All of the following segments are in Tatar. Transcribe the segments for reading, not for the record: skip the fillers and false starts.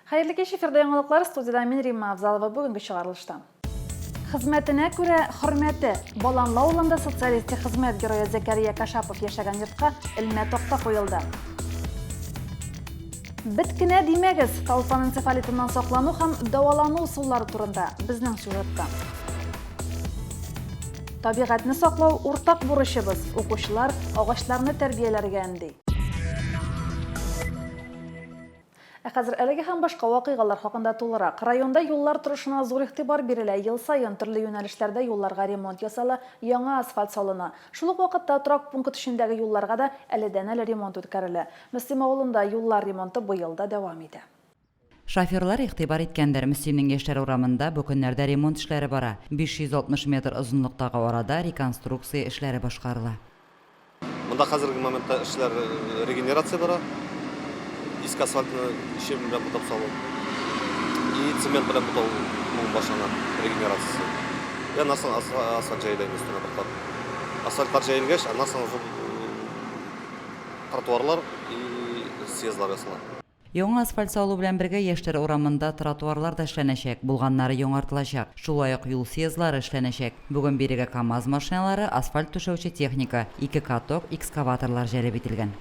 Хәерле кич, эфирда яңалыклар, студиядә мин Римма Авзалова бүгенге чыгарылышта. Хезмәтенә күрә хөрмәте. Баланлы авылында социалистик хезмәт герое Зәкәрия Кашапов яшәгән йортка элмә такта куелды. Бет кенә димәгез, талпан энцефалитыннан саклану һәм дәвалану ысуллары турында безнең сюжетта. Табигатьне саклау уртак бурычыбыз, укучылар агачларны тәрбияләргә өнди. Ә хәзер әлеге һәм башка вакыйгалар хакында тулырак. Районда юллар торышына зур игътибар бирелә, ел саен төрле юнәлешләрдә юлларга ремонт ясала, яңа асфальт салына. Шул ук вакытта торак пункт эчендәге юлларга да әледән-әле ремонт үткәрелә. Мөслим авылында юллар ремонты быел да дәвам итә. Шоферлар игътибар иткәндер, Мөслимнең Яшьләр урамында бу көннәрдә ремонт эшләре бара. 560 метр озынлыктагы арада реконструкция эшләре башкарыла. Монда хәзерге моментта эшләр регенерация бара. Иске асфальтны щебень белән бутап салу и цемент белән бутау башлана регенерациясе. И аннан соң асфальт җәелә инде өстенә бер кат. Асфальтлар җәелгәч, аннан соң уже тротуарлар и съездлар ясала. Яңа асфальт салу белән бергә Яшьләр урамында тротуарлар да эшләнәчәк, булганнары яңартылачак. Шулай ук юл съездлары эшләнәчәк. Бүген бирегә КАМАЗ машиналары, асфальт түшәүче техника, ике каток, экскаваторлар җәлеп ителгән.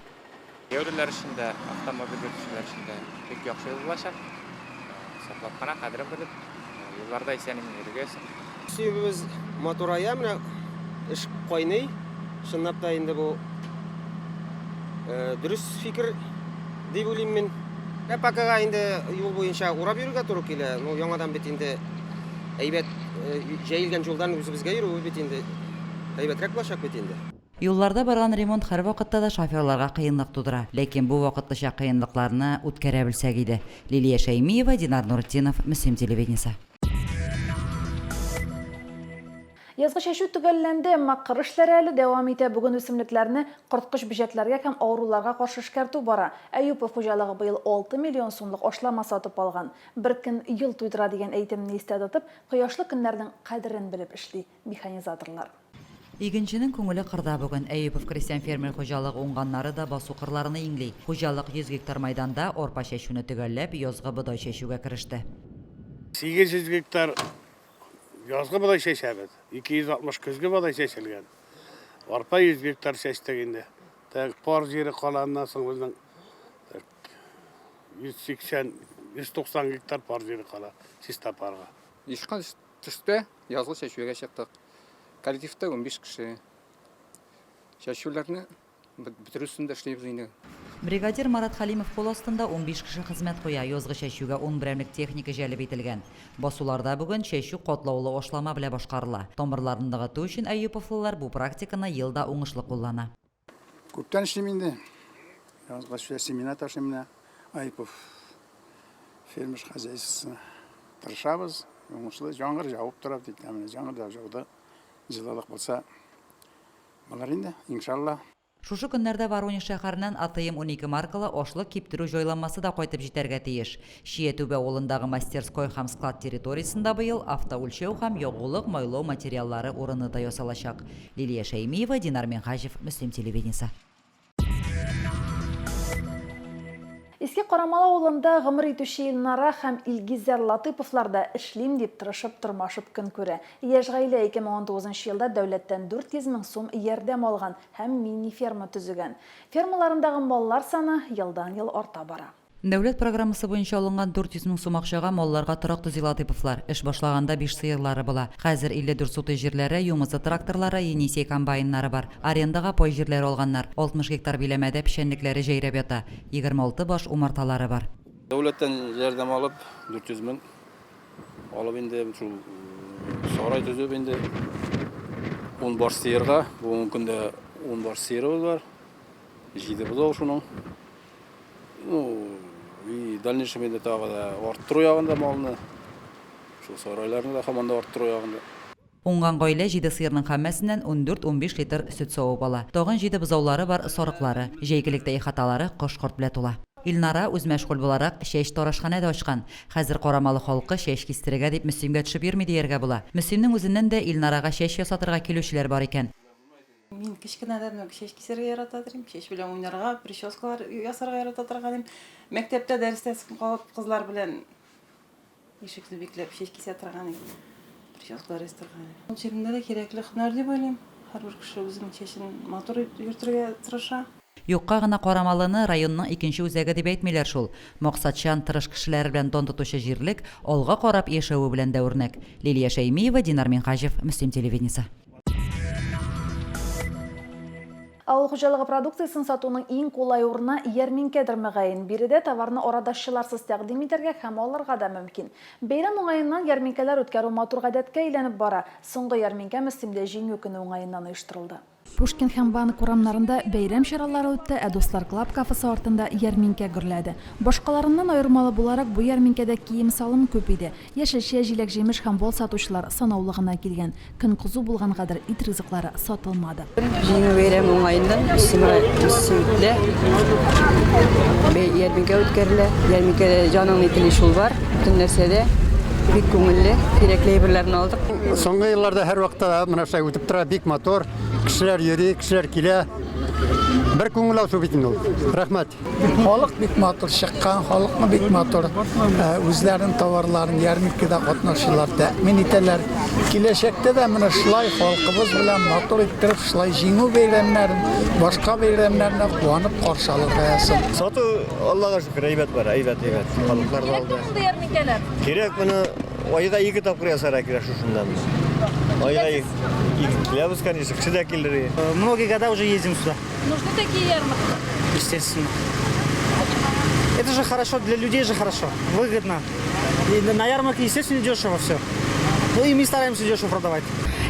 Йөрүләр өчен дә, автомобиль йөртүчеләр өчен дә бик яхшы юл булачак. Саклап кына, кадерен белеп, юлларда исән-имин йөрергә язсын. Сөюебез матурая, менә эш кайный. Чынлап та инде бу дөрес фикер дип уйлыйм мин. Ә покага инде юл буенча урап йөрергә туры килә. Ну, яңадан бит инде әйбәт җәелгән юлдан үзебезгә йөрүе бит инде әйбәтрәк булачак бит инде. Юлларда барган ремонт һәрвакытта да шоферларга кыенлык тудыра. Ләкин бу вакытлыча кыенлыкларны үткәрә белсәк иде. Лилия Шәймиева, Динар Нуретдинов, Мөслим телевидениесе. Язгы чәчү төгәлләнде, әмма кыр эшләре әле дәвам итә. Бүген үсемлекләрне корткыч бөҗәкләргә һәм авыруларга каршы эшкәртү бара. Әюпов хуҗалыгы быел 6 миллион сумлык ашлама сатып алган. Бер көн ел туйдыра дигән әйтемне истә тотып, кояшлы көннәрнең кадерен белеп эшли механизаторлар. Игенченең күңеле кырда бүген. Әюпов крестьян-фермер хуҗалыгы уңганнары да басу кырларны иңли. Хуҗалык 100 гектар майданда арпа чәчүне төгәлләп, язгы бодай чәчүгә кереште. 800 гектар язгы бодай чәчәбез, 260 көзге бодай чәчелгән. Арпа 100 гектар чәчтек инде. Так, пар җире кала, аннан соң безнең 180, 190 гектар пар җире кала, чиста парга. Оешкан төстә язгы чәчүгә чыктык. Коллективта 15 кеше. Чәчүләрне бетерү өстендә эшлибез инде. Бригадир Марат Хәлимов кул астында 15 кеше хезмәт куя. Язгы чәчүгә ун берәмлек техника җәлеп ителгән. Басуларда бүген чәчү катлаулы ашлама белән башкарыла. Тамырларны ныгыту өчен әюповлылар бу практиканы ел да уңышлы куллана. Күптән эшлим инде. Язга шулай семена ташыйм менә. Айпов фермер хозяйствосы. Тырышабыз, уңышлы. Яңгыр явып тора бит, менә яңгыр да яуды. Җылылык булса булыр инде, иншалла. Шушы көннәрдә Воронеж шәһәреннән АТМ-12 маркалы ашлык киптерү җайланмасы да кайтып җитәргә тиеш. Чия-Түбә авылындагы мастерской һәм склад территориясендә быел автоүлчәү һәм ягулык-майлау материаллары урыны да ясалачак. Лилия Шәймиева, Динар Минһаҗев, Мөслим телевидениесе. Иске Карамалы авылында гомер итүче Илнара һәм Илгизәр Латыйповлар да эшлим дип тырышып, тырмашып көн күрә. Яшь гаилә 2019 елда дәүләттән 400 мең сум ярдәм алган һәм мини-ферма төзегән. Фермаларындагы маллар саны елдан-ел арта бара. Дәүләт программасы буенча алынган 400 мең сум акчага малларга торак төзи Латыйповлар. Эш башлаганда биш сыерлары була. Хәзер 54 сутый җирләре, Юмызы тракторлары, Енисей комбайннары бар. Арендага пай җирләре алганнар. 60 гектар биләмәдә печәнлекләре җәйрәп ята. 26 баш умарталары бар. Дәүләттән ярдәм алып, 400 мең алып инде шул сарай төзеп инде ун баш сыерга, бүгенге көндә ун баш сыерыбыз бар, җиде бозау шуның. Ну, и в дальнейшем инде тагы да арттыру ягында малны, шул сарайларны да һаман да арттыру ягында. Уңган гаилә җиде сыерның һәммәсеннән ундүрт-унбиш литр сөт савып ала. Тагын җиде бозаулары бар, сарыклары. Җәйгелектә ихаталары кош-корт белән тула. Илнара, үзмәшгуль буларак, чәч тарашханә дә ачкан. Хәзер Карамалы халкы чәч кистерергә дип Мөслимгә төшеп йөрми дияргә була. Мөслимнең үзеннән дә Илнарага чәч ясатырга килүчеләр бар икән. Мин кечкенәдән үк чәч кисәргә ярата идем, чәч белән уйнарга, прическалар ясарга ярата торган идем. Мәктәптә дәрестән соң калып, кызлар белән ишекне бикләп чәч кисә торган идем, прическалар ясый торган идем. Ул җирендә дә кирәкле һөнәр дип уйлыйм. Һәрбер кеше үзенең чәчен матур итеп йөртергә тырыша. Юкка гына Карамалыны районның икенче үзәге дип әйтмиләр шул. Максатчан, тырыш кешеләре белән дан тотучы җирлек алга карап яшәве белән дә үрнәк. Лилия Шәймиева, Динар Минһаҗев, Мөслим телевидениесе. Авыл хуҗалыгы продукциясен сатуның иң кулай урыны, ярминкәдер, мөгаен. Биредә товарны арадашчыларсыз тәкъдим итәргә һәм алырга да мөмкин. Бәйрәм уңаеннан ярминкәләр үткәрү матур гадәткә әйләнеп бара. Соңгы ярминкә Мөслимдә Җиңү көне уңаеннан оештырылды. Пушкин һәм Банк урамнарында бәйрәм чаралары үтте, ә Дуслар Клаб кафесы артында ярминкә гөрләде. Башкаларыннан аермалы буларак, бу ярминкәдә кием-салым күп иде. Яшелчә, җиләк-җимеш һәм бал сатучылар санаулы гына килгән. Көн кызу булгангадыр, ит ризыклары сатылмады. Җиңү бәйрәме уңаеннан Мөслимдә ярминкә үткәрелә. Ярминкәдә җаның ни тели шул бар, бөтен нәрсә дә бик күңелле, кирәкле әйберләрне алдык. Соңгы елларда һәрвакытта да менә шулай үтеп тора, бик матур. Кешеләр йөри, кешеләр килә. Бер күңел ачу бит инде ул. Рәхмәт. Халык бик матур чыккан, халыкны бик матур үзләренең товарларын ярминкәдә катнашучылар тәэмин итәләр. Киләчәктә дә менә шулай халкыбыз белән матур иттереп, шулай җиңү бәйрәмнәрен, башка бәйрәмнәрне куанып каршы алырга язсын. Сату, Аллага шөкер, әйбәт бара, әйбәт, әйбәт. Халыклар да алды. Кирәкме мондый ярминкәләр? Кирәк, моны айга ике тапкыр ясарга кирәк шушыннан. Айга ике киләбез, конечно, кеше дә килер. Многие года уже ездим сюда. Нужны такие ярмарки? Естественно. Это же хорошо, для людей же хорошо, выгодно. И на ярмарке, естественно, дешево все. Ну и мы стараемся дешево продавать.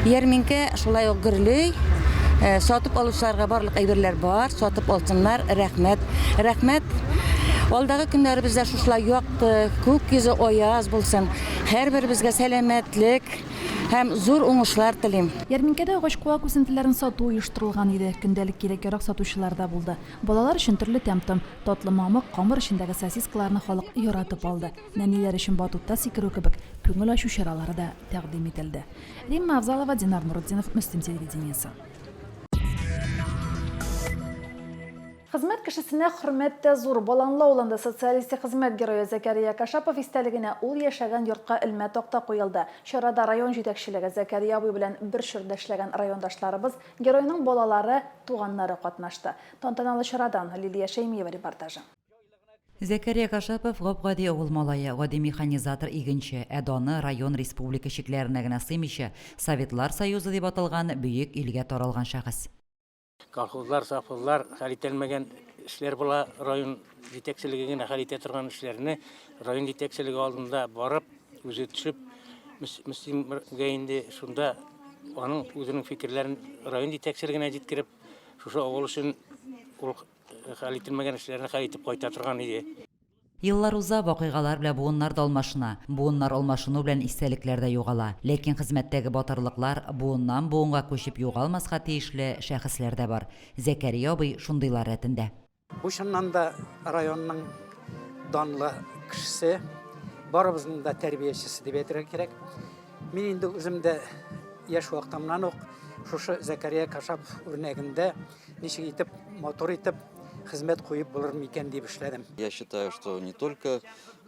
Ярминкә шулай ук гөрли. Э, сатып алучыларга барлык әйберләр бар, сатып алсыннар, рәхмәт. Рәхмәт. Алдагы көннәребездә шушылай якты, күк йөзе аяз булсын. Һәрберебезгә сәламәтлек, Һәм зур уңышлар телим. Ярминкәдә агач-куак үсентеләрен сату оештырылган иде. Көндәлек кирәк-ярак сатучылар да булды. Балалар өчен төрле тәм-том, татлы мамык, камыр эчендәге сосискаларны халык яратып алды. Нәниләр өчен батутта сикерү кебек күңел ачу чаралары да тәкъдим ителде. Римма Авзалова, Динар Нурутдинов, Мөслим телевидениесе. Хезмәт кешесенә хөрмәт тә зур. Баланлы авылында Социалистик хезмәт герое Зәкәрия Кашапов истәлегенә ул яшәгән йортка элмә такта куелды. Чарада район җитәкчелеге, Зәкәрия абый белән бер чорда эшләгән райондашларыбыз, геройның балалары, туганнары катнашты. Тантаналы чарадан Лилия Шәймиева репортажы. Зәкәрия Кашапов гап-гади авыл малае, гади механизатор, игенче, ә даны район, республика чикләренә генә сыймыйча, Советлар Союзы дип аталган бөек илгә таралган шәхес. Колхозлар, совхозлар хәл итәлмәгән эшләр була, район җитәкчелеге генә хәл итә торган эшләрне район җитәкчелеге алдында барып, үзе төшеп, Мөслимгә инде шунда аның үзенең фикерләрен район җитәкчелегенә җиткереп, шушы авыл өчен ул хәл ителмәгән эшләрне хәл итеп кайта торган иде. Еллар уза, вакыйгалар белән буыннар да алмашына. Буыннар алмашыну белән истәлекләр дә югала. Ләкин хезмәттәге батырлыклар буыннан-буынга күчеп югалмаска тиешле шәхесләр дә бар. Зәкәрия абый шундыйлар рәтендә. Бу чыннан да районның данлы кешесе, барыбызның да тәрбиячесе дип әйтергә кирәк. Мин инде үзем дә яшь вакытымнан ук шушы Зәкәрия Кашапов үрнәгендә ничек итеп, матур итеп хезмәт куеп булыр микән дип эшләдем. Я считаю, что не только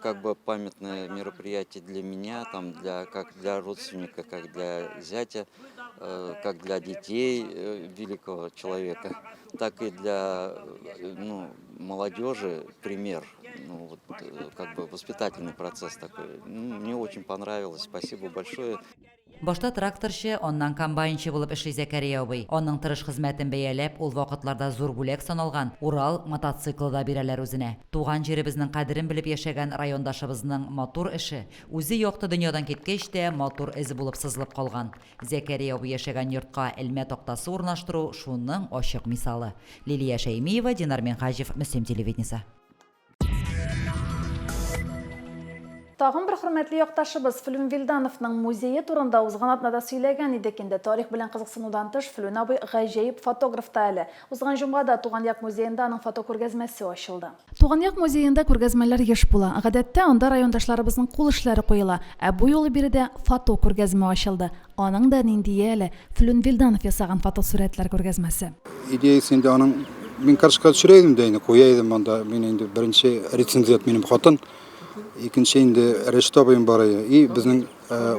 как бы памятное мероприятие для меня, там для, как для родственника, как для зятя, э, как для детей э, великого человека, так и для э, ну, молодежи пример, ну, вот, как бы воспитательный процесс такой. Ну, мне очень понравилось, спасибо большое. Башта тракторчы, аннан комбайнчы булып эшли Зәкәрия абый. Аның тырыш хезмәтен бәяләп, ул вакытларда зур бүләк саналган Урал мотоциклы да бирәләр үзенә. Туган җиребезнең кадерен белеп яшәгән райондашыбызның матур эше, үзе якты дөньядан киткәч тә, матур эз булып сызылып калган. Зәкәрия абый яшәгән йортка элмә тактасы урнаштыру шуның ачык мисалы. Лилия Шәймиева, Динар Минһаҗев, Мөслим телевидениесе. Тагын бер хөрмәтле якташыбыз Флүн Вилдановның музее турында узган атнада сөйләгән идек инде. Тарих белән кызыксынудан тыш, Флүн абый гаҗәеп фотограф та әле. Узган җомгада Туган як музеенда аның фотокүргәзмәсе ачылды. Туган як музеенда күргәзмәләр еш була. Гадәттә, анда райондашларыбызның кул эшләре куела. Ә бу юлы биредә фотокүргәзмә ачылды. Аның да ниндие әле, Флүн Вилданов ясаган фотосурәтләр күргәзмәсе. Идеясе инде аның, мин карточка төшерә идем дә инде, куя идем анда, мин инде беренче рецензент минем хатын, икенче инде Рәшит абыем бар иде, и безнең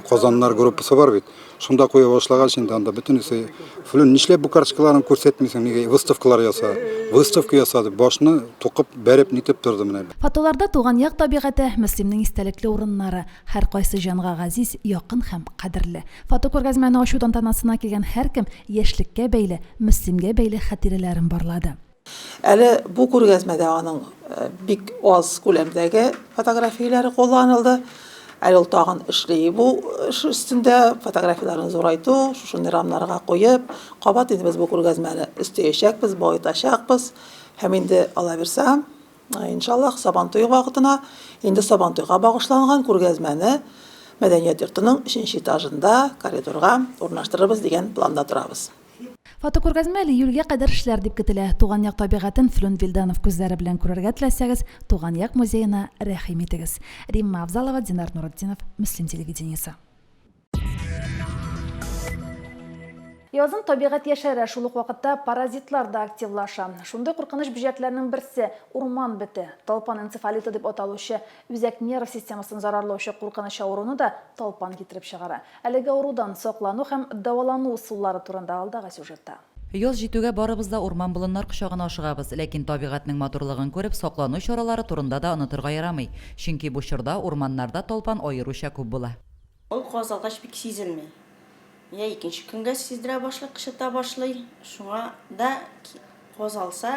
Казаннар группасы бар бит, шунда куя башлагач инде анда бөтенесе, Флүн, нишләп бу карточкаларны күрсәтмисең, нигә выставкалар яса, выставка яса дип башны тукып, бәреп нитеп торды менә. Фотоларда туган як табигате, Мөслимнең истәлекле урыннары, Һәркайсы җанга газиз, якын һәм кадерле. Фотокүргәзмәне ачу тантанасына килгән һәркем яшьлеккә бәйле, Мөслимгә бәйле хатирәләрен барлады. Әле бу күргәзмәдә аның бик аз күләмдәге фотографияләре кулланылды. Әле ул тагын эшли бу эш өстендә, фотографияләрен зурайту, шушындый рамнарга куеп, кабат инде без бу күргәзмәне өстәячәкбез, баетачакбыз. Һәм инде, Аллабирса, Иншаллаһ, Сабантуй вакытына, инде Сабантуйга багышланган күргәзмәне Мәдәният йортының өченче этажында, коридорга урнаштырырбыз дигән планда торабыз. Фотокүргәзмә әле июльгә кадәр эшләр дип көтелә. Туган як табигатен Флүн Вилданов күзләре белән күрергә теләсәгез, Туган як музеена рәхим итегез. Римма Авзалова, Динар Нуретдинов, Мөслим телевидениесе. Язын табигать яшәрә, шул ук вакытта паразитлар да активлаша. Шундый куркыныч бөҗәкләрнең берсе, урман бете. Талпан энцефалиты дип аталучы, үзәк нерв системасын зарарлаучы куркыныч авыруны да талпан китереп чыгара. Әлеге авырудан саклану һәм дәвалану ысуллары турында алдагы сюжетта. Яз җитүгә барыбыз да урман-болыннар кочагына ашыгабыз. Ләкин табигатьнең матурлыгын күреп, саклану чаралары турында да онытырга ярамый. Чөнки бу чорда урманнарда талпан аеруча күп була. Ул каз алгач бик сизелми. Я икенче көнгә сиздерә башлый, кычыта башлый. Шуңа да каз алса,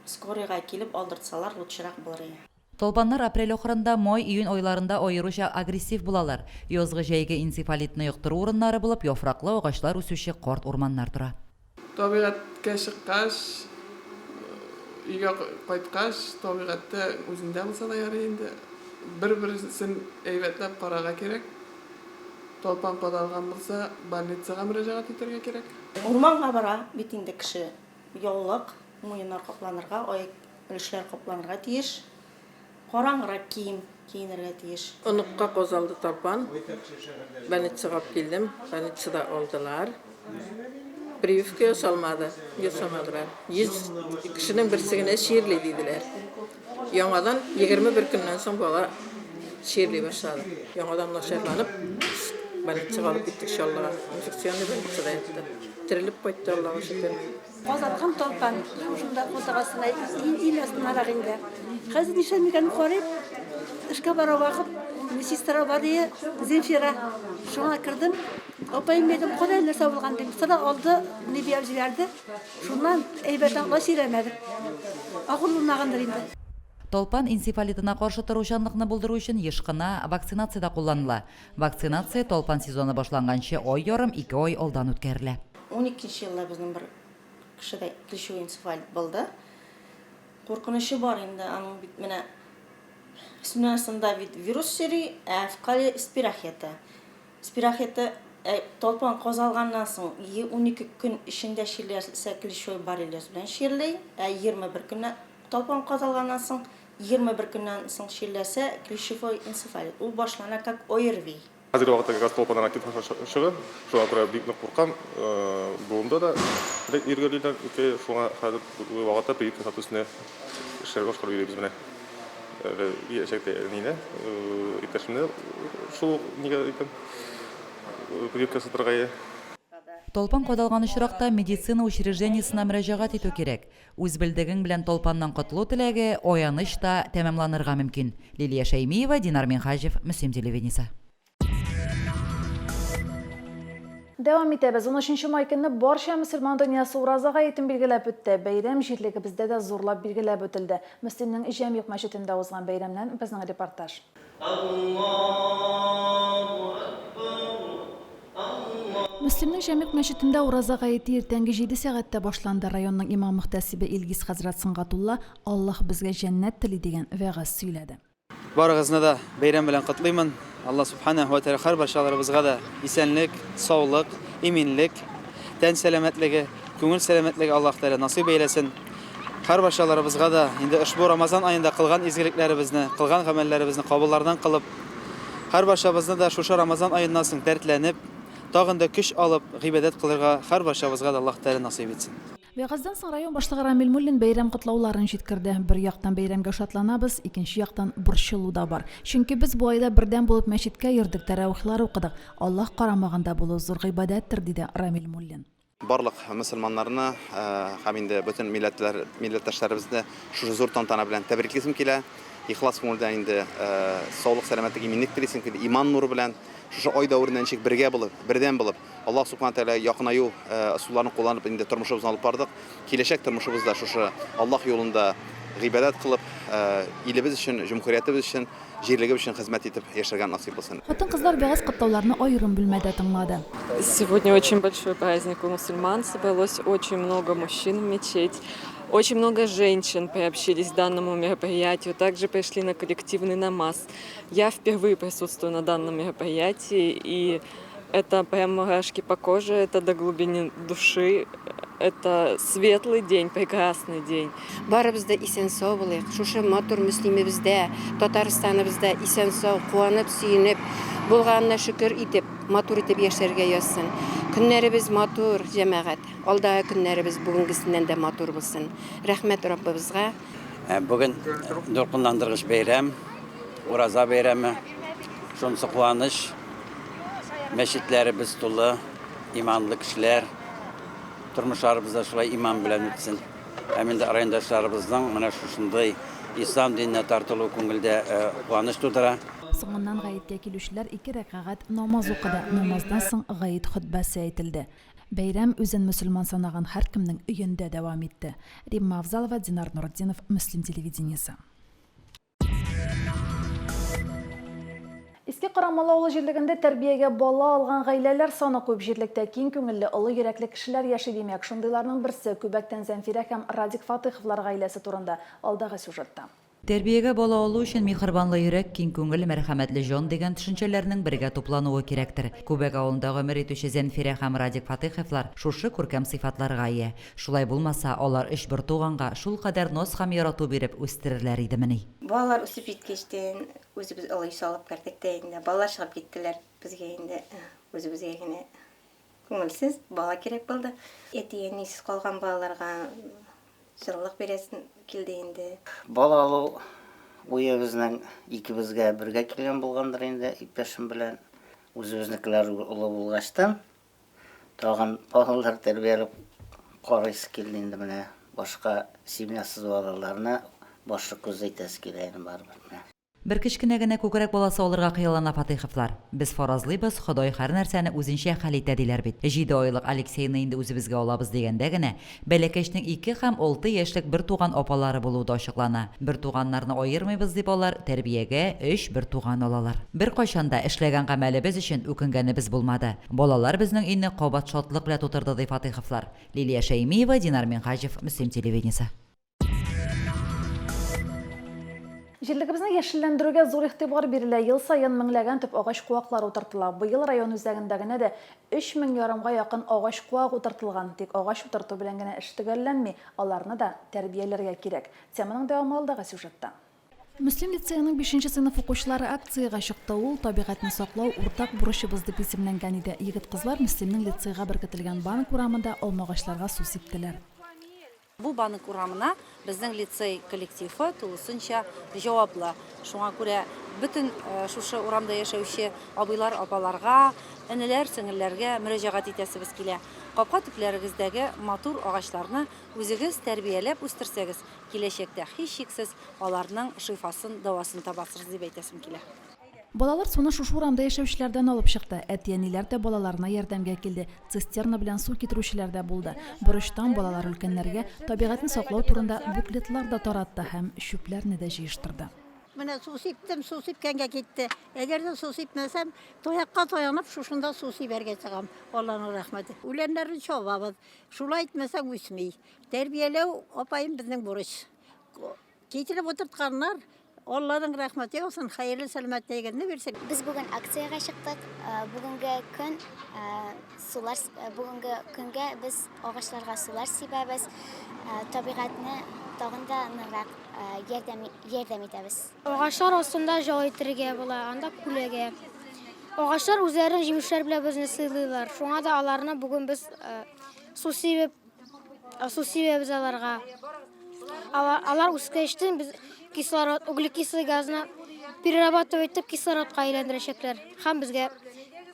скорыйга килеп алдыртсалар лучшерак булыр иде. Талпаннар апрель ахырында, май-июнь айларында аеруча агрессив булалар. Язгы-җәйге энцефалитны йоктыру урыннары булып яфраклы агачлар үсүче карт урманнар тора. Табигатькә чыккач, өйгә кайткач, табигатьтә үзеңдә булса да ярый инде. Бер-берсен әйбәтләп карарга кирәк. Талпан кадалган булса, больницага мөрәҗәгать итәргә кирәк. Урманга бара бит инде кеше. Яулык, муеннар капланырга, аяк өлешләр капланырга тиеш. Караңгырак кием киенергә тиеш. Оныкка казалды талпан. Больницага алып килдем. Больницада алдылар. Прививка ясалмады, ясамадылар. 100 кешенең берсе генә чирли диделәр. Яңадан 21 көннән соң бала чирли башлады. Яңадан начарланып, больницага алып киттек Чаллыга. Инфекционный больницада ятты. Терелеп кайтты, Аллага шөкер. Казалган талпан шушында култык астына, ил астынарак инде. Хәзер нишләм икән карыйм. Эшкә бара вакыт, сестра бар ие, Земфира. Шуңа кердем. Апаем әйтәм, кара нәрсә булган дим. Сыра алды, ни дип җибәрде. Шуннан әйбәт аңла сөйләмәде. Акыл булмагандыр инде. Талпан энцефалитына каршы торучанлыкны булдыру өчен еш кына вакцинация дә кулланыла. Вакцинация талпан сезоны башланганчы ай ярым, ике ай алдан үткәрелә. Уникенче елда безнең бер кешедә клещевой энцефалит булды. Куркынычы бар инде, аның бит менә слюнасында бит вирус йөри, ә в кале спирохета. Спирохета э, талпан казалганнан соң 12 көн эчендә чирләсә клещевой боррелиоз белән чирли, ә 21 көннән талпан казалганнан соң 21 көннән соң чирләсә клещевой энцефалит. Ул башлана как ОРВИ. Хәзерге вакытта как раз толпадан актив чоры, шуңа күрә бик нык куркам. Буымда да йөргәлиләр, шуңа хәзерге вакытта прививка ясату өстендә эшләр башкарып йөрибез менә. Киләчәктә әнине, иптәшемне шул ук нигә әйтәм, прививка ясатырга ие. Талпан кадалган очракта медицина учреждениесенә мөрәҗәгать итү кирәк. Үз белдегең белән талпаннан котылу теләге аяныч та тәмамланырга мөмкин. Лилия Шәймиева, Динар Минһаҗев, Мөслим телевидениесе. Дәвам итәбез. Унөченче май көнне барча мөселман дөньясы Ураза гаетен билгеләп үтте. Бәйрәм җирлегебездә дә зурлап билгеләп үтелде. Мөслимнең Җәмигъ мәчетендә узган бәйрәмнән безнең репортаж. Мөслимнең Җәмигъ мәчетендә Ураза гаете иртәнге җиде сәгатьтә башланды. Районның имам-мөхтәсибе Илгиз хәзрәт Сөнгатулла Аллаһ безгә җәннәт тели дигән вәгазь сөйләде. Барыгызны да бәйрәм белән котлыймын. Алла Субханаһу ва Тәгалә һәрбарчаларыбызга да исәнлек, саулык, иминлек, тән сәламәтлеге, күңел сәламәтлеге Аллаһ Тәгалә насыйп әйләсен. Һәрбарчаларыбызга да инде ошбу Рамазан аенда кылган изгелекләребезне, кылган гамәлләребезне кабуллардан кылып, һәрбарчабызны да шушы Рамазан аеннан соң дәртләнеп, тагын да көч алып, гыйбадәт кылырга һәрбарчабызга да Аллаһ Тәгалә насыйп итсен. Вәгазьдән соң район башлыгы Рамил Муллин бәйрәм котлауларын җиткерде. Бер яктан бәйрәмгә шатланабыз, икенче яктан борчылу да бар. Чөнки без бу айда бердәм булып мәчеткә йөрдек, тәравихлар укыдык. Аллаһ карамагында булу зур гыйбадәттер, диде Рамил Муллин. Барлык мөселманнарны һәм инде бөтен милләтләр, милләттәшләребезне шушы зур тантана белән тәбриклисем килә. Ихлас күңелдән инде саулык, сәламәтлек, иминлек телисем килә. Иман нуры белән шушы ай дәверендә ничек бергә булып, бердәм булып, Аллаһ Субхана Тәгаләгә якынаю ысулларын кулланып инде тормышыбызны алып бардык. Киләчәк тормышыбызда шушы Аллаһ юлында гыйбадәт кылып, илебез өчен, җөмһүриятебез өчен, җирлегебез өчен хезмәт итеп яшәргә насыйп булсын. Хатын-кызлар вәгазь котлауларны аерым бүлмәдә тыңлады. Сегодня очень большой праздник у мусульман, собралось очень много мужчин в мечеть, очень много женщин приобщились к данному мероприятию, также пришли на коллективный намаз. Я впервые присутствую на данном мероприятии, и Это прям мурашки по коже, это до глубины души, это светлый день, прекрасный день. Барыбыз да исән-сау булыйк, шушы матур Мөслимебездә, Татарстаныбызда исән-сау, куанып, сөенеп, булганына шөкер итеп, матур итеп яшәргә язсын. Көннәребез матур, җәмәгать, алдагы көннәребез бүгенгесеннән дә матур булсын. Рәхмәт Раббыбызга. Бүген дулкынландыргыч бәйрәм, Ураза бәйрәме. Шунысы куаныч, мәчетләребез тулы, иманлы кешеләр. Тормышларыбыз да шулай иман белән үтсен. Һәм инде райондашларыбызның менә шушындый ислам диненә тартылуы күңелдә куаныч тудыра. Соңыннан гаеткә килүчеләр ике рәкәгать намаз укыды. Намаздан соң гает хөтбәсе әйтелде. Бәйрәм үзен мөселман санаган һәркемнең өендә дәвам итте. Римма Авзалова, Динар Нуретдинов, Мөслим телевидениесе. Иске Карамалы авылы җирлегендә тәрбиягә бала алган гаиләләр саны күп. Җирлектә киң күңелле, олы йөрәкле кешеләр яши, димәк. Шундыйларның берсе, Күбәктән Зәнфирә һәм Радик Фатыйховлар гаиләсе турында алдагы сюжетта. Тәрбиягә бала алу өчен миһербанлы йөрәк, киң күңел, мәрхәмәтле җан дигән төшенчәләрнең бергә туплануы кирәктер. Күбәк авылында гомер итүче Зәнфирә һәм Радик Фатыйховлар шушы күркәм сыйфатларга ия. Шулай булмаса, алар өч бертуганга шулкадәр наз һәм ярату биреп үстерерләр идемени? Балалар үсеп җиткәчтен, үзебез олы өй салып кердек тә инде. Балалар чыгып киттеләр. Безгә инде үзебезгә генә күңелсез, бала кирәк булды. Әти-әнисез калган балаларга Җылылык бирәсем килде инде. Бала алу уе безнең икебезгә бергә килгән булгандыр инде, иптәшем белән. Үзебезнекеләр олы булгачтан, тагын балалар тәрбияләп карыйсы килде инде менә. Башка семьясыз балаларны башы күзе итәсе килә инде барыбер менә. Бер кечкенә генә күкрәк баласы алырга хыяллана Фатыйховлар. Без фаразлыйбыз, Ходай һәрнәрсәне үзенчә хәл итә, диләр бит. Җиде айлык Алексейны инде үзебезгә алабыз дигәндә генә, бәләкәчнең ике һәм алты яшьлек бертуган апалары булуы да ачыклана. Бертуганнарны аермыйбыз дип алар тәрбиягә өч бертуган алалар. Беркайчан да эшләгән гамәлебез өчен үкенгәнебез булмады. Балалар безнең өйне кабат шатлык белән тутырды, ди Фатыйховлар. Лилия Шәймиева, Динар Минһаҗев, Мөслим телевидениесе. Җирлегебезне яшелләндерүгә зур игътибар бирелә. Ел саен меңләгән төп агач-куаклар утыртыла. Быел район үзәгендә генә дә өч мең ярымга якын агач-куак утыртылган. Тик агач утырту белән генә эш төгәлләнми, аларны да тәрбияләргә кирәк. Теманың дәвамы алдагы сюжетта. Мөслим лицееның бишенче сыйныф укучылары акциягә чыкты. Ул Табигатьне саклау, уртак бурычыбыз дип исемләнгән иде. Егет-кызлар Мөслимнең лицейга беркетелгән банк урамында алмагачларга су сиптеләр. Бу Банк урамына безнең лицей коллективы тулысынча җаваплы. Шуңа күрә бөтен шушы урамда яшәүче абыйлар, апаларга, энеләр, сеңелләргә мөрәҗәгать итәсебез килә. Капка төпләрегездәге матур агачларны үзегез тәрбияләп үстерсәгез, киләчәктә һичшиксез аларның шифасын, дәвасын табасыз дип әйтәсем килә. Балалар суны шушы урамда яшәүчеләрдән алып чыкты. Әти-әниләр дә балаларына ярдәмгә килде. Цистерна белән су китерүчеләр дә булды. Борычтан балалар өлкәннәргә табигатьне саклау турында буклетлар да таратты һәм чүпләрне дә җыештырды. Менә су сиптем, су сипкәнгә китте. Әгәр дә су сипмәсәм, таякка таянып, шушында су сибәргә чыгам, Алланың рәхмәте. Үләннәрне чабабыз. Шулай итмәсәң, үсми. Тәрбияләү, апаем, безнең бурыч. Китереп утыртканнар. Алланың рәхмәте яусын, хәерле сәламәтлегеңне бирсен. Без бүген акциягә чыктык. Бүгенге көн сулар бүгенге көнгә без агачларга сулар сибәбез, табигатьне тагын да ныграк ярдәм ярдәм итәбез. Агачлар астында ял итәргә була, анда күләгә. Агачлар үзләренең җимешләре белән безне сыйлыйлар. Шуңа да аларны бүген без су сибеп, су сибәбез аларга. Алар үскәчтен без кислород, углекислый газны перерабатывать итеп кислородка әйләндерәчәкләр. Һәм безгә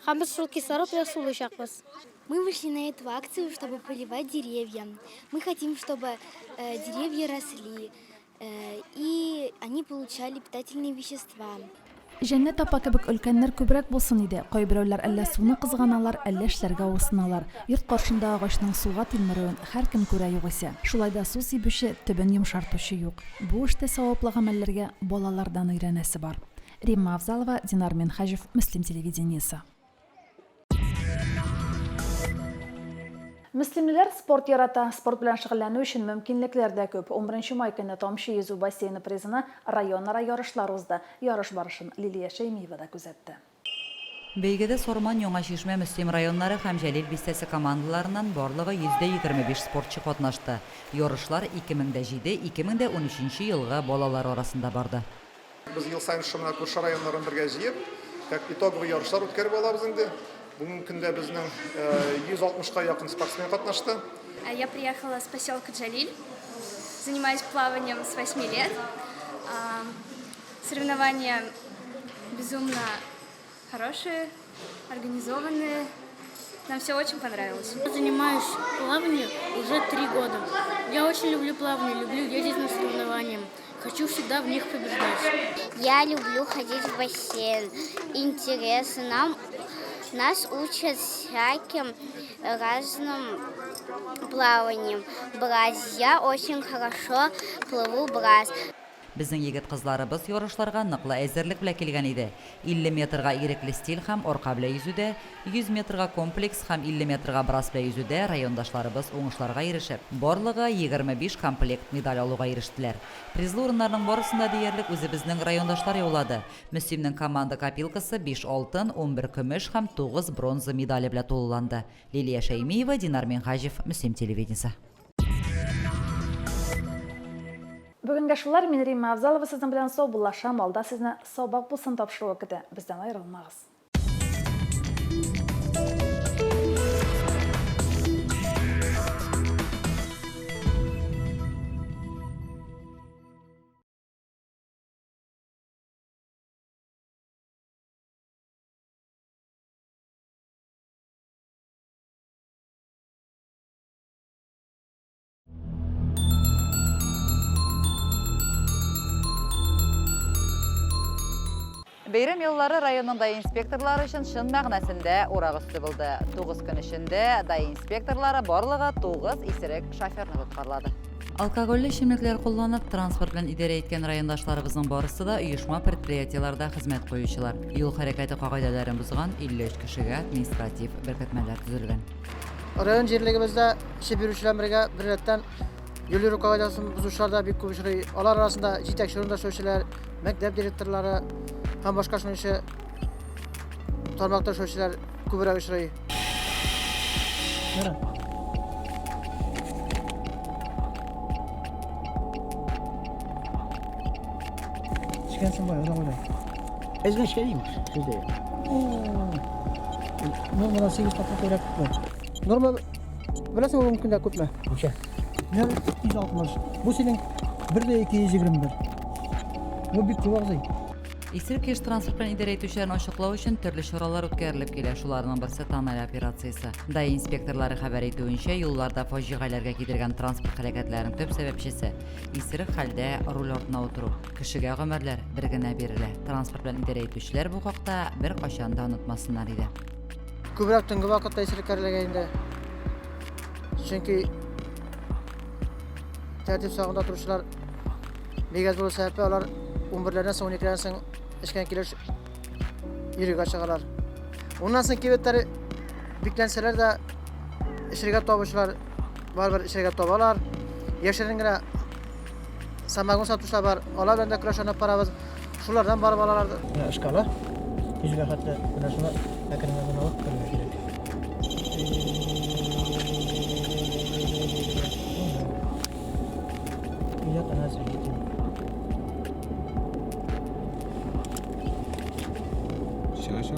һәм без шул кислород белән сулыйчакбыз. Мы вышли на эту акцию, чтобы поливать деревья. Мы хотим, чтобы э, деревья росли э, и они получали питательные вещества. Җәннәт апа кебек өлкәннәр күбрәк булсын иде. Кайберәүләр әллә суны кызганалар, әллә эшләргә авырсыналар. Йорт каршындагы агачның суга тилмерүен һәркем күрә югыйсә. Шулай да су сибүче, төбен йомшартучы юк. Бу эштә саваплы гамәлләргә балалардан өйрәнәсе бар. Римма Авзалова, Динар Минһаҗев, Мөслим телевидениесе. Мөслимлеләр спорт ярата. Спорт белән шөгыльләнү өчен мөмкинлекләр дә күп. Унберенче май көнне Тамчы йөзү бассейны призына районара ярышлар узды. Ярыш барышын Лилия Шәймиева да күзәтте. Бәйгедә Сарман, Яңа Чишмә, Мөслим районнары һәм Җәлил бистәсе командаларыннан барлыгы 125 спортчы катнашты. Ярышлар 2007, 2013 елгы балалар арасында барды. Без ел саен шушы менә күрше районнарын бергә җыеп, как итоговый ярышлар үткәреп алабыз инде. Бүгенге көндә безнең 160-ка якын спортсмен катнашты. Я приехала с поселка Джалиль, занимаюсь плаванием с 8 лет. Соревнования безумно хорошие, организованные. Нам все очень понравилось. Я занимаюсь плаванием уже три года. Я очень люблю плавание, люблю ездить на соревнования. Хочу всегда в них побеждать. Я люблю ходить в бассейн. Интересно, нам, нас учат всяким разным плаванием. Брас. Я очень хорошо плыву брас. Безнең егет-кызларыбыз ярышларга ныклы әзерлек белән килгән иде. 50 метрга ирекле стиль һәм арка белән йөзүдә, 100 метрга комплекс һәм 50 метрга брасс белән йөзүдә райондашларыбыз уңышларга ирешеп, барлыгы 25 комплект медаль алуга ирештеләр. Призлы урыннарның барысын да диярлек үзебезнең райондашлар яулады. Мөслимнең команда копилкасы биш алтын, 11 көмеш һәм тугыз бронза медале белән тулыланды. Лилия Шәймиева, Динар Минһаҗев, Мөслим телевидениесе. Бүгенгә шулар, мин Римма Авзалова сезнең белән саубуллашам, алда сезне Сабак булсын тапшыруы көтә, бездән аерылмагыз. Бәйрәм еллары районның даи инспекторлары өчен чын мәгънәсендә урак өсте булды. 9 көн эчендә даи инспекторлары барлыгы 9 исерек шоферны тоткарлады. Алкогольле эчемлекләр кулланып, транспорт белән идарә иткән райондашларыбызның барысы да оешма-предприятиеләрдә хезмәт куючылар. Юл хәрәкәте кагыйдәләрен бозган 53 кешегә административ беркетмәләр төзелгән. Район җирлегебездә эчеп йөрүчеләр бергә беррәттән юл йөрү кагыйдәсен бозучылар да бик күп очрый. Алар арасында җитәкче урында эшләүчеләр, мәктәп директорлары һәм башка шуның ише тармакта эшләүчеләр күбрәк очрый. Эчкәнсең бай, озак уйлай. Әзгә эчкән имеш, сүз дә юк. Нормадан 8 тапкыр күбрәк күпме? Норма беләсең ул көндә күпме? Ничә? 0,260. Бу синең 1,221. Бу бик күп абзый. Исерек килеш транспорт белән идарә итүчеләрне ачыклау өчен төрле чаралар үткәрелеп килә. Шуларның берсе тоннель операциясе. ДАИ инспекторлары хәбәр итүенчә, юлларда фаҗигаләргә китергән транспорт һәлакәтләренең төп сәбәпчесе, исерек хәлдә руль артына утыру. Кешегә гомерләр бер генә бирелә. Транспорт белән идарә итүчеләр бу хакта беркайчан да онытмасыннар иде. Күбрәк төнге вакытта исереккә эләгә инде. Чөнки тәртип сагында торучылар бик әз булу сәбәпле, алар 11-ләрдән соң, 12-ләрдән соң эчкән килеш йөрергә чыгалар. Уннан соң кибетләр бикләнсәләр дә, эчәргә табучылар барыбер эчәргә табалар. Яшерен генә Самогон сатучылар бар, алар белән дә көрәш алып барабыз. Шулардан барып алалар. Менә шкала, йөзгә хәтле, менә шуны әкрен генә алып керергә кирәк. Идет она сидит. Все, все.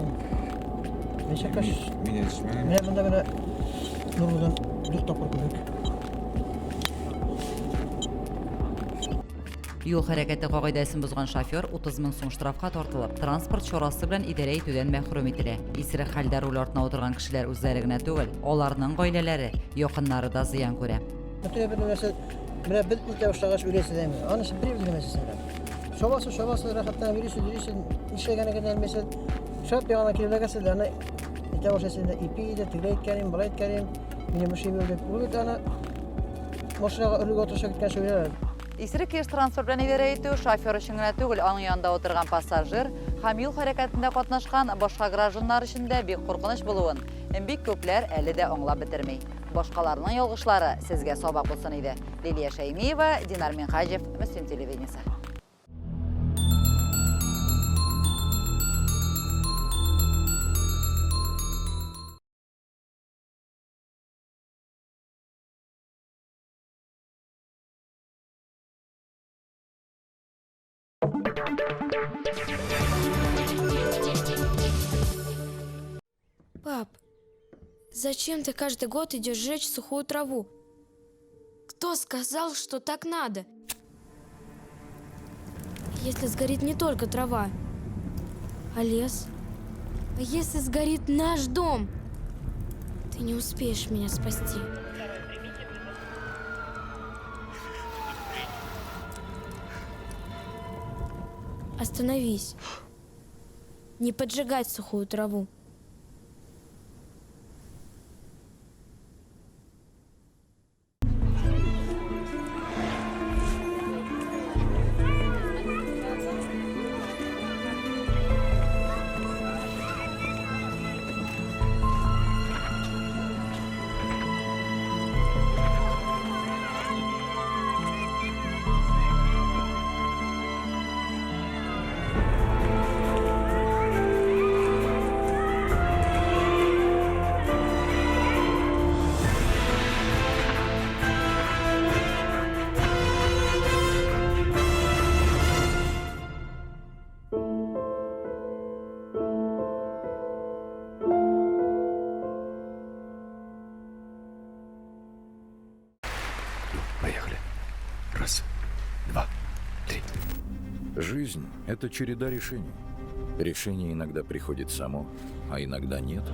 Ничә каш? Меня җитмәгән. Менә монда менә нормадан дүрт тапкыр күбрәк. Юл хәрәкәте кагыйдәсен бозган шофер 30 мең сум штрафка тартылып, транспорт чарасы белән идарә итүдән мәхрүм ителә. Исерек хәлдә руль артына утырган кешеләр үзләре генә түгел, аларның гаиләләре, якыннары да зыян күрә. Бөтенләй бер нәрсә, менә без үтә башлагач үләсез әйме. Анысы бер белмәсез менә. Чабасыз, чабасыз, рәхәтләнеп йөрисез, йөрисез, нишләгәнегезне белмәсез. Шәп ягына килеп эләгәсез дә, аны әйтә башлыйсыз инде, ипи иде, тегеләй иткәнем, болай иткәнем, минем эшем юк дип. Ул бит аны машинага рульгә утырыша киткәнче уйлар. Исерек килеш транспорт белән идарә итү шофер өчен генә түгел, аның янында утырган пассажир һәм юл хәрәкәтендә катнашкан башка гражданнар өчен дә бик куркыныч булуын бик күпләр әле дә аңлап бетерми. Башкаларның ялгышлары сезгә сабак булсын иде. Лилия Шәймиева, Динар Минһаҗев, Мөслим телевидениесе. Пап, зачем ты каждый год идешь жечь сухую траву? Кто сказал, что так надо? Если сгорит не только трава, а лес? А если сгорит наш дом? Ты не успеешь меня спасти. Остановись. Не поджигать сухую траву. Поехали. Раз, два, три. Жизнь – это череда решений. Решение иногда приходит само, а иногда нет.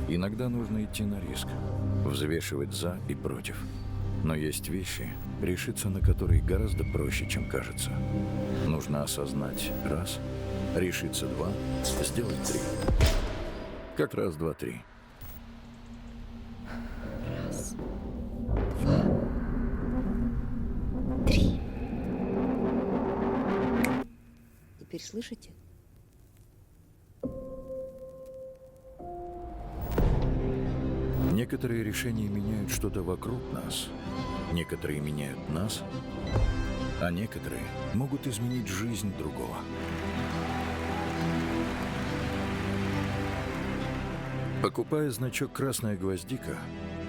Иногда нужно идти на риск, взвешивать «за» и «против». Но есть вещи, решиться на которые гораздо проще, чем кажется. Нужно осознать – раз, решиться – два, сделать – три. Как раз, два, три. Раз, два, три. Теперь слышите? Некоторые решения меняют что-то вокруг нас, некоторые меняют нас, а некоторые могут изменить жизнь другого. Покупая значок «Красная гвоздика»,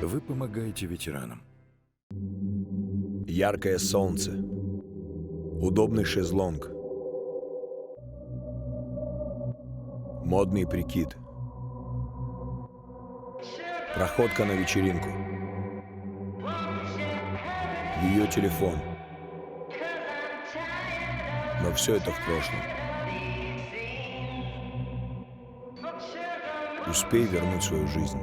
вы помогаете ветеранам. Яркое солнце. Удобный шезлонг. Модный прикид. Проходка на вечеринку. Ее телефон. Но все это в прошлом. Успей вернуть свою жизнь.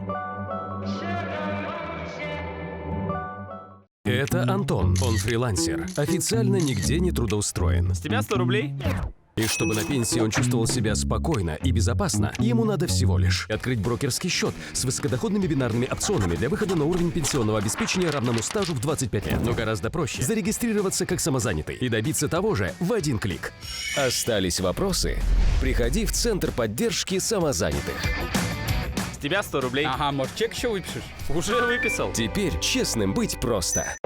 Это Антон. Он фрилансер. Официально нигде не трудоустроен. С тебя 100 рублей? И чтобы на пенсии он чувствовал себя спокойно и безопасно, ему надо всего лишь открыть брокерский счет с высокодоходными бинарными опционами для выхода на уровень пенсионного обеспечения, равному стажу в 25 лет. Но гораздо проще зарегистрироваться как самозанятый и добиться того же в один клик. Остались вопросы? Приходи в Центр поддержки самозанятых. С тебя 100 рублей. Ага, может, чек еще выпишешь? Уже выписал. Теперь честным быть просто.